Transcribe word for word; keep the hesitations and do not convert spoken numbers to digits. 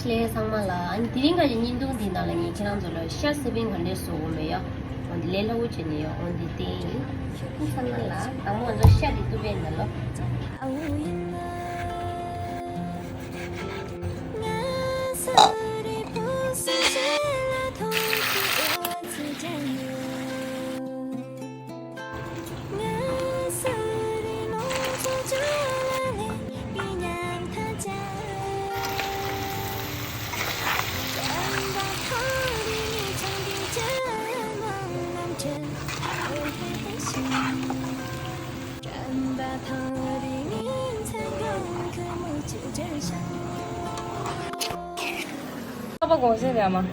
ལས་ཚང་མ་ལ། ཨ་ནི་དེ་རིང་ག་ཡི་བརྙན་ཐུང་འདི་ནང་ལ་ངས་ཁྱེད་རང་ཚོ་ལ་ཤ་སི་པིང་ག་འདྲས་བཟོ་དགོས་མེད་ཡ། འོ་འདི་ལས་སླ་བོ་བྱས་ནས་ཡ། འོ་འདི་བསྟན་ཡིན། ཁྱེད་ཚང་མ་ལ་དང་པོ་ང་ཚོ་ཤ་འདི་གཏུབ་པའི་ནང་ལོ། ཁ་པ་གོང་ཟེར་རེད་མ།